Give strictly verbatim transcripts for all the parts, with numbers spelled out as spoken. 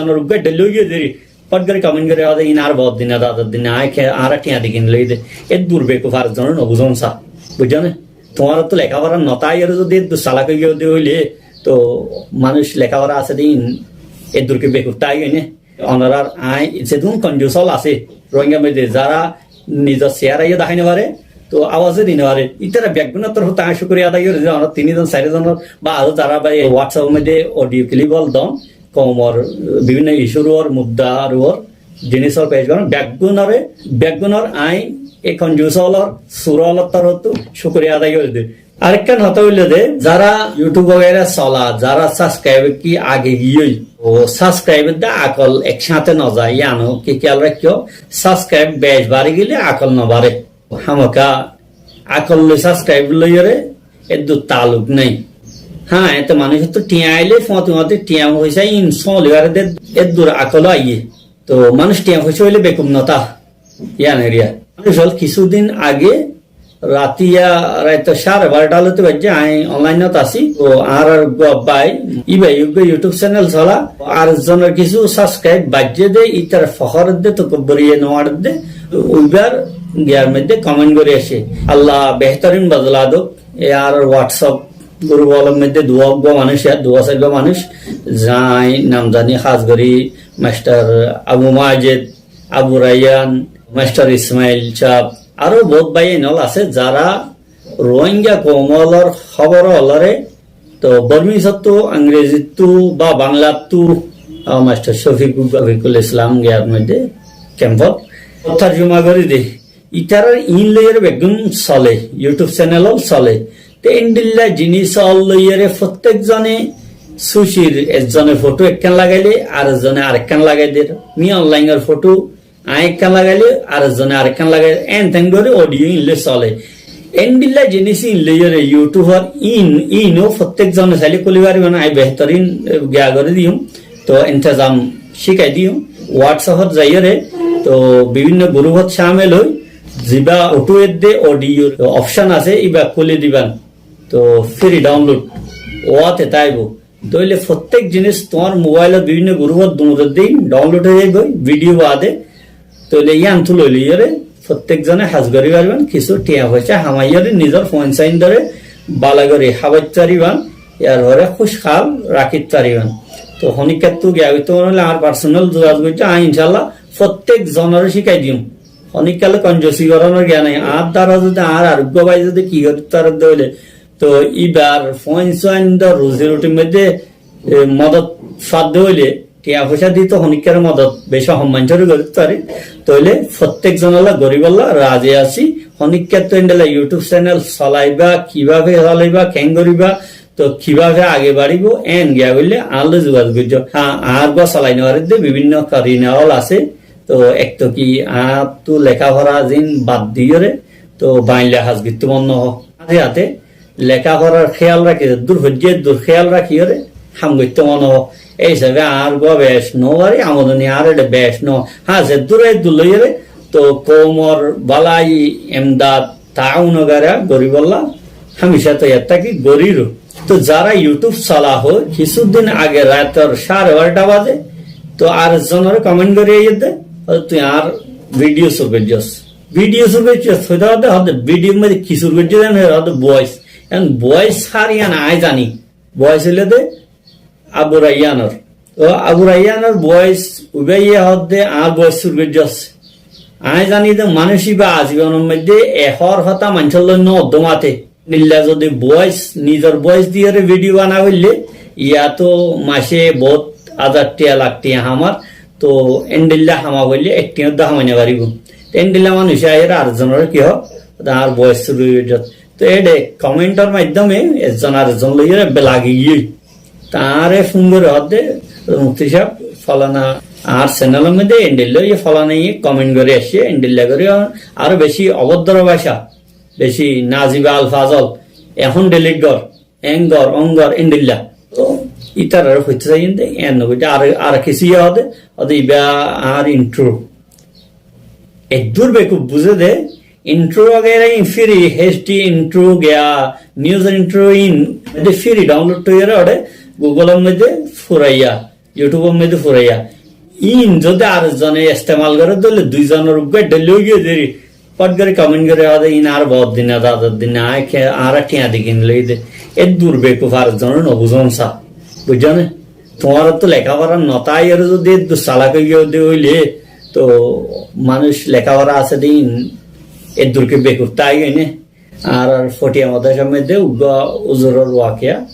Añárar uggwá dhil ói giyé deri, fot gorí comment gorí hoó de, "Iín añár bor din, dadar din, añí ke, añára thiañ di kini loi de." Eddur bekuf ar zone no buzón sa. Buijjó né? Tuáñrattú lekáfora no táiyore zodi eddur salak ói giyé de óile, to manúic lekáfora asé de iín eddur ki bekuf táibo né? Onorar añí zedún konjus ól asé, Rohingya moidde zara nizor siyara yó dahái no fare, to awaze di no fare. Ítara beggúnor torfóttu añí cúkuriya adai gorí de, onorar tin zon, sair zonor ba aró zara bái WhatsApp or moidde audio clip ól don, koumor bibinno issue r uore, mudda r uore, jinis ól pec goron, beggúnore, beggúnor añí ei konjus ólor, sur ólor torfóttu cúkuriya adai gorí de. Arekkán hotá óilde, zara YouTube wagaira sola, zara subscribe ki age giyói, o subscribe edde akol ek cáñte no za, yíano ki kiyal raikkó, subscribe bec bari gile akol no bare. Hámaka akol loi subscribe loiyore eddur taaluk nai. Há, ete manúicottú thiañ aile, fúañti fúañti thiañ foisá iín sóli fare de, eddur akol aiyé. To manúic thiañ foisá óile bekuf no tá. Yían eriya. Manúic ól kisudin age ratiya, raitor cáre barota lóti baijje añí online ot así. To añárar uggwá bái, íba uggwá YouTube channel sola, ar zonor kissú subscribe baijje de, ítar fohór de, tokobbori no ar de, uibar giyar moidde comment gorí aiccé. Allah behtorin bodola douk. E añárar WhatsApp group ólor moidde duwá uggwá manúic, yar duwá sairgwá manúic, zai nam zani, hás gorí Mastor Abu Majed, Abu Rayyan, Mastor Ismail sáb, aró bout báiyain ól asé, zara Rohingya koum ólor hóbor ólore, to Bormisottú, Angrezittú ba Banglattú, a, Mastor Shofik, Shofikul Islam giyar moidde kempot tarjuma gorí de. Ítarar iín loiyore beggún sole, YouTube channel ól sole. Te endilla jinis ól loiyore fottek zone sucir, ezzone foto ekkán lagaile arezzone arekkán lagai der. Mi online or foto añí ekkán lagaile arezzone arekkán lagai der. En ten gorí audio iín loi sole. Endilla jinis iín loiyore YouTube or iín, iín o fottek zone saile kúli faribo na, añí behtorin, e, giya gorí diyum. To intezam cíkai diyum. WhatsApp ot zaiyore, to bibinno group ot cámil ói, ziba foto edde audio option asé, íba kúli diban. To free download óte táibo. Tóile fottek jinis tuáñr mobile ot bibinno group ot duñr edde download ói zaiboi, video baade. Tóile yíantu loi loiyore fottek zone hás gorí fariban, kissú thiañ foisá hamaiyore nizor fuain sáindore bala gorí hábait fariban, yar fore kúckhal rakít fariban. To honíkkattú giya goittó mone óile añár personal zugazug goijjó, añí incállah fottek zonore cíkai diyum. Honíkka loi konjusi gorónor giya nai. Añár duara zodi añár ar uggwá bái zodi ki gorí fare de óile, to íbar fuain sáindor ruzi rutir moidde, e, modot fadde óile, thiañ foisá di to honíkkare modot beci hom maincóre gorí fari, tóile fottek zonolla goríbolla razi así. Honíkkattú endilla YouTube channel solaiba, kibáfe solaiba, keén goríba, to kibáfe age baríbo, en giya goille añár loi zugazug goijjó. Há, añár uggwá solai no farir de bibinno karina ól asé. To ek to ki añáttu lekáfora zin bad diyore, to bailla hás goittó mon no hó. Añára yáte lekáforar kéyal rakí, dur foijjé dur kéyal rakíyore ham goittó mone hoó. Ei hísabe añár uggwá bec no bari, amodoni añár ede bec no. Há, zeddúr eddur loiyore, to koumor bálai, emdad, taawun wagaira goríbolla hámica toiyar táki, goríro. To zara YouTube sola hoó, kissú din age raitor cáre barota baze, to arezzonore comment gorí aiyér de, "Tui añár video sur goijjós." Video sur goijjós hoité hoité hoó de, video r moidde ki sur goijjé zane, hoó de voice. Ehón voice hár yián añí zani. Voice óilde Abu Rayyanor. To Abu Rayyanor voice uibáye hoó de añár voice sur goijjós. Añí zani de manúic íba azibonor moidde ehór hotá maincór loi no hoó de mate. Endilla zodi voice, nizor voice diyore video bana foille, yáto mace bout azar thiañ, lak thiañ hamar, to endilla hama foille ek thiañ uddá hamai no faribo. To endilla manúice aiyóre arezzonore ki hoó, "Añár voice sur goijjós." To ede comment or maiddome ezzon arezzon loiyóre belagi giyói. To añáre fún gorí hoó de, "Mufti sáb, folana añár channel or moidde endilla óiye, folana iye comment gorí aiccé, endilla gorí aró beci obodro báca, beci naziba alfaz ól, ehón delete gor, en gor, on gor," endilla. To ítarare hoité saiyum de, en no goijjé, ar, ar kissú iye hoó de, hoó de íba añár intro. Eddur bekuf buzé de, intro wagaira iín free, H D intro giya, news intro iín, de free download óiyore ore Google or moidde furaiya. YouTube or moiddé furaiya. Ín zodi ar zone estemal gore dóile dui zonor uggwá dhoilla ói giyé deri. Fot gori comment gori hoó de ín ar bout din na, zadar din na, añí ke-, añára thiañ di kini loi de. Eddur bekuf ar zone no buzón sa. Buijjó né? Tuáñrattú lekáfora no táiyore zodi eddur salak ói giyó de óile, to manúic lekáfora asé de ín eddur ki bekuf táigo né? Añárar Fotiya modorasar moiddé uggwá uzuror wakiya.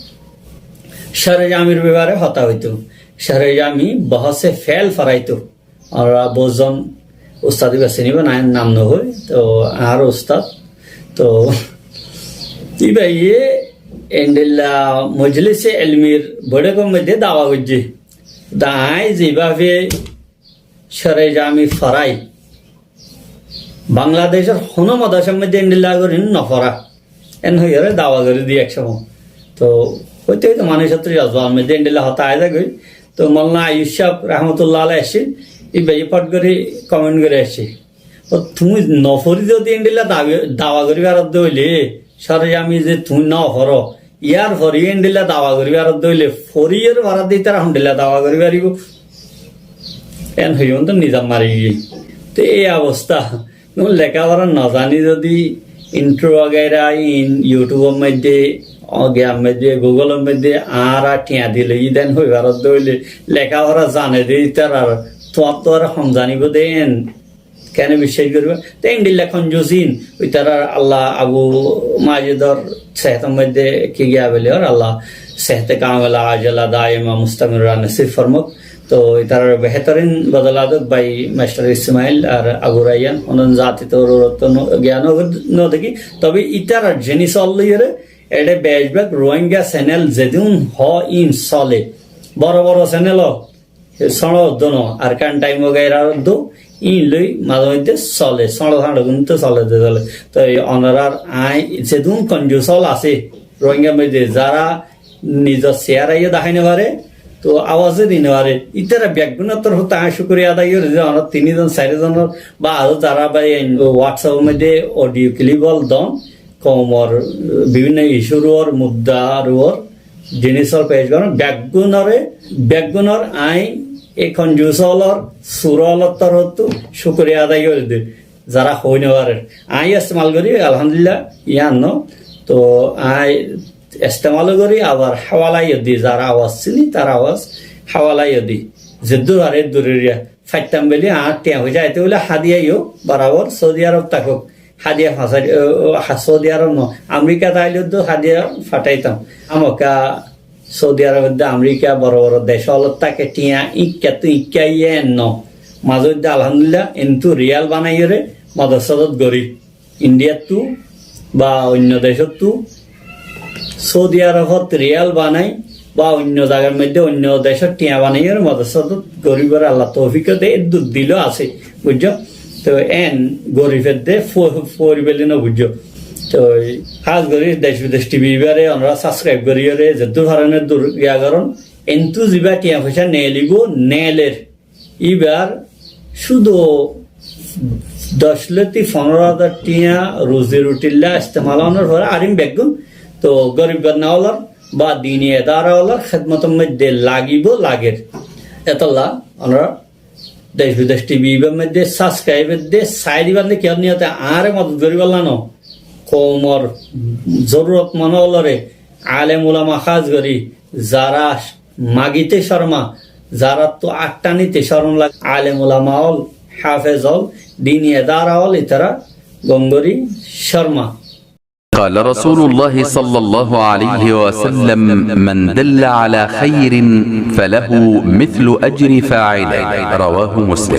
Share Jamir befare hotá hoitó. Share Jami bohóse fel foraitó. Añára bout zon ustad íba siniba, na, nam no hoi. To añár ustad. To íbaye endilla mojlise elmir boiṭokor moiddé dawa goijjé. Da añí zibábe Share Jami forai. Bangladecor hono modorasar moiddé endilla gori no fora. En hoiyore dawa gori di ek somoi. To hoite hoite manúic ottu jozbar moiddé endilla hotá ai zagoi. To Moulana Ayub sáb rahmatullah alaih aiccíl, íbaye fot gori comment gori aiccé. Ó, tuñí no fori zodi endilla dawa, dawa gori berat de óile, Share Jami ze tuñí no foro, yar fore endilla dawa gori berat de óile, foriyore berat de ítara hondilla dawa gori baribo. En hoiyore to nizam mari giyé. Te ei obosta, tuñí lekáfora no zani zodi intro wagaira ín YouTube or moiddé, o, giyar moiddé, Google or moiddé, añára thiañ di loi den hoi berat de óile, lekáfora zane de ítarar, tuáñttu ar hom zanibo de en. Kene biccác goriba? Te endilla konjus ín, itarar Allah Abu Majidor sehetor moiddé ki giya boli or Allah sehete kamela ajela daima mustamirra nosib formok. To itarar beheterin bodola dok bái Mastor Ismail ar Abu Raiyan, onon zati toror to no, giya no, no deki. Tobe itarar jinis ol loiyore, ede beci bak Rohingya channel zedún ho ín sole. Boro boro channel o, Sóñço uddú no, Arkan Time wagaira uddú, ín loi maze moiddé sole, sóñço sóñço gunto sole de sole. To ei onorar añí zedún konjus ol asé, Rohingya moiddé zara nizor siyara yo dahái no fare, to awaze di no fare. Ítara beggúnor torfóttu añí cúkuriya adai gorí de, onor tin zon, sair zonor, ba aró zara ba ei WhatsApp or moiddé audio clip ol don, koumor, eh, bibinno issue r uore, mudda r uore, jinis ol pec goron, beggúnore, beggúnor añí ei konjus olor, sur olor torfóttu cúkuriya adai gorí de, zara hoi no farer. Añí estemal gorí, alhamdulillah, yián no. To añí estemal gorí, abar hawala yo di, zara awaz sini, tar awaz hawala yo di. Zeddur fare, eddur eriya. Faittam boli, añár thiañ foicá aite óile hadiya yo, borabor Saudi Arab tákok. Hadiya fañsai, o, o, ha, Saudi Arab no, Amerika táile to hadiya fathaitam. Amaka Saudi Arab de Amerika boro boro dec olot táke thiañ ikka tu ikka iye en no. Maze de alhamdulillah, entu riyal banaiyore modorasat gori. Indiattu ba oinno decottu, Saudi Arabot riyal banai ba oinno zagar moiddé oinno decot thiañ banaiyore modorasat goribore Allah toufik de, eddur dilo asé, buijjó? To en gorib edde fo-, fori beli no buijjó. To hás gori Dec Bidec T V ibare onora subscribe goriyore, zeddur faron eddur giya goron. Entu ziba thiañ foicá nelibo, neler. Ibar cúdu doc lóti fonóro házar thiañ ruzi rutilla estemal onor fore arim beggún. To gorib banna olor ba dini edara olor hedmotor moiddé lagibo, lager. Etolla onora Dec Bidec T V ibar moiddé subscribe edde, sai dibar de kiyór niyote añáre modot goribolla no. Koumor zorurotmon olore, alem ulama hás gori, zara magite corma, zarattu attanite corom lage, alem ulama ol, hafez ol, dini edara ol, itara gom gori corma. قال رسول الله صلى الله عليه وسلم: من دل على خير فله مثل أجر فاعله. رواه مسلم.